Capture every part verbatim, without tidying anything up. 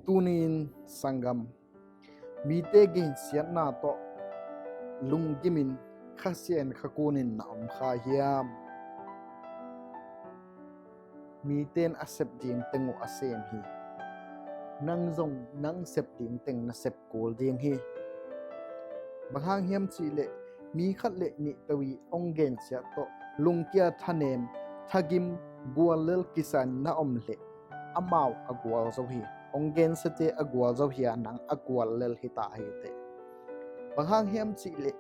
Tuni-in sanggam, mite gensiatna tawh lungkimin Kha Siangtho in kha kunin na om kha hiam? Mite in a sep ding teng uh a sem hi. Nang zong nang sep ding teng na sep kul ding hi. Bang hang hiam cihleh mi khat le nih peuh i hong gensiat tawh lungkia thanem, thagim, guallel kisa-in na om leh amau a gualzo hi. Hong gensiate a gualzo hi a, nang a guallel hi ta hi teh. Bang hang hiam cihleh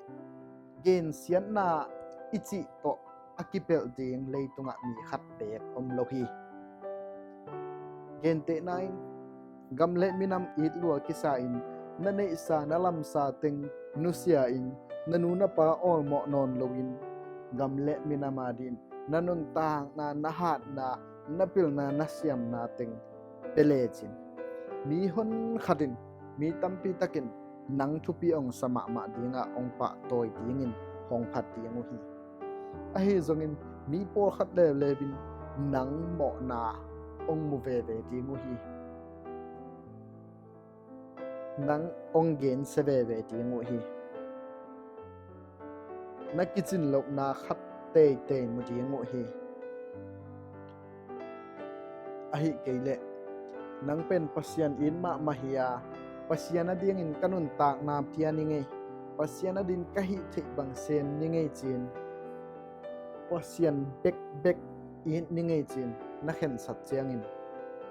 gensiatna i cih tawh a kipelh ding leitungah mi khat beek om lo hi. Gentehna in, gam le minam it lua kisa-in na neihsa na lamsa teng nusia-in, na nu na pa awlmawh nawn loin, gam le minam adingin na nuntakna, na hatna, na pilna, na siamna teng pia lecin, mi honkhat in, mi tampi takin nang thupi hong sa mahmah dingah hong pahtawi dingin hong phat ding uh hi. Ahi zongin mi pawlkhat leuleu in nang mawhna hong mu veve ding uh hi. Nang hong gensia veve ding uh hi. Na kicin lohna khat teitei mu ding uh hi. Ahih kei leh nang pen Pasian it mahmah hi a, Pasian adingin ka nuntakna pia ni ngei, Pasian adingin ka hih theih bang sem ni ngei ci-in Pasian bekbek it ni ngei ci-in na khensat ciangin,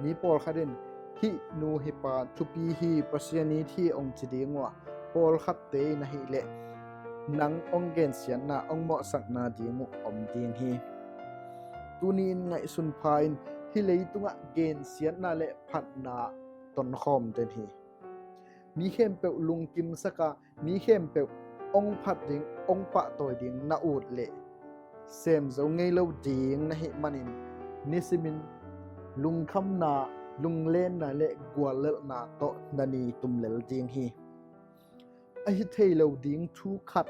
mi pawlkhat in hih nu hih pa thupi hi, Pasian it hi hong ci ding uh a, pawlkhatte in ahih leh nang hong gensiatna, hong mawhsakna ding uh om ding hi. Tuni-in ngaihsun pha in, hih leitungah gensiatna le phatna tonkhawm den hi. Mi khempeuh lungkimsak a, mi khempeuh hong phat ding, hong pahtawi ding na ut leh sem zo ngei lo ding na hih manin, nisimin lungkhamna, lunglenna le guallelhna tawh na ni tum lel ding hi. Ahi thei lo ding thu khat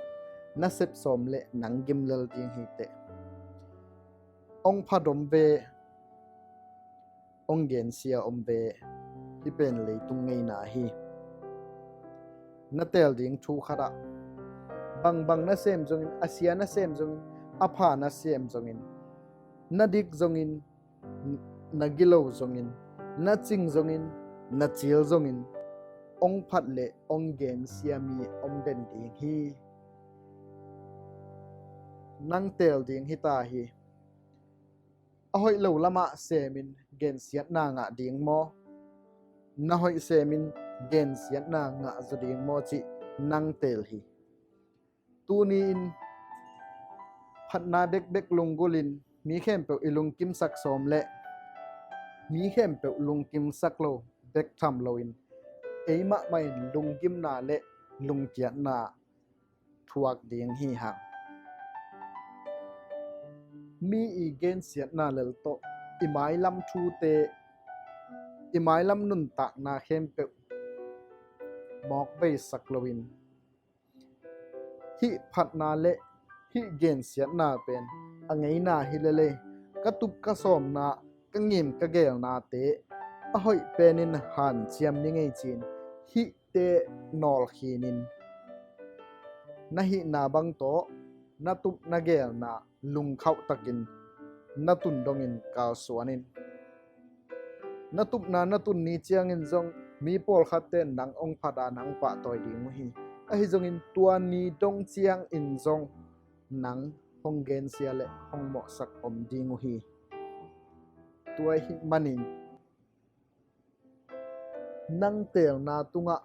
na sep sawm leh nang gim lel ding hi teh. Hong phat om ve, hong gensia om ve, hih pen leitung ngeina hi. Na teel ding thu khatah, bangbang na sem zongin, a sia na sem zongin, a pha na sem zongin, na dik zongin, na gilo zongin, na cing zongin, na cil zongin, hong phat le hong gensia mi om den ding hi. Nang teel ding hi ta hi. A hoih lo lamah semin gensiatna ngah ding maw? Na hoih semin gensiatna ngah zaw ding maw cih nang teel hi. Tuni-in phatna bekbek lunggulhin mi khempeuh i lungkimsak sawm leh mi khempeuh lungkimsak lo bek tham loin, ei mahmah in lunggimna le lungkiatna thuak ding hi hang. Mi i gensiatna lel tawh i mailam thute, i mailam nuntakna khempeuh mawk veisak loin, hih phatna le hih gensiatna pen a ngeina hi lel ei. Ka tup ka sawmna, ka ngim ka geelnate a hoih penin hanciam ni ngei ci-in hihte nawlkhinin, na hihna bang tawh na tup na geelna lungkhauh takin na tun dongin kalsuan in. Na tupna na tun ni ciangin zong mi pawlkhatte in nang hong phat a, nang pahtawi ding uh hi. Ahi zongin tua ni dong ciangin zong nang hong gensia le hong mawhsak om ding uh hi. Tua ahih manin nang teelna tungah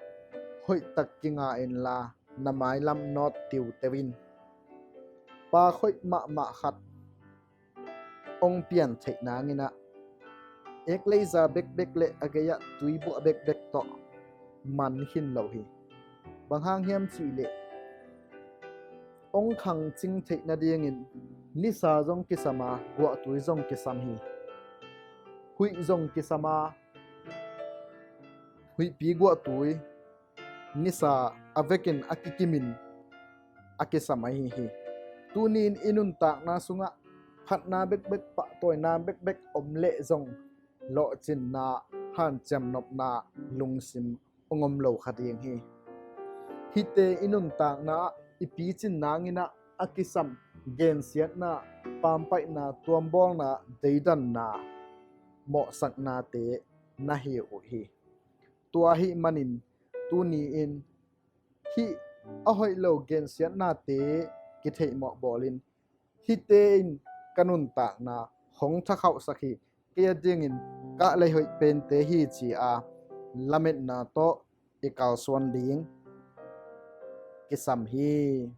hoihtak kinga inla, na mailam nawt tiuteu in. Paak hoih mahmah khat hong pian theih nangin ah, ek leiza bekbek le a gei-ah tuibuah bekbek tawh man khin lo hi. Bang hang hiam cihleh, hong khangcing theih nadingin nisa zong kisam a, guahtui zong kisam hi. Huih zong kisam a, huihpi guahtui nisa a vekin a kikimin a kisam ahi hi. Tuni-in i nuntakna sungah phatna bekbek, pahtawina bekbek om leh zong, lawhcinna, hanciam nopna lungsim hong om lo kha ding hi. Hihte i nuntakna ah i picin nanginah a kisam gensiatna, pampaihna, tuambawlna, deidanna, mawhsaknate na hi uh hi. Tua ahih manin tuni-in hih a hoih lo gensiatnate kitheihmawh bawlin, hihte in ka nuntakna hong thakhauhsak hi, kei a dingin ka lei hoih pente hi ci-a lametna tawh i kalsuan ding kisam hi.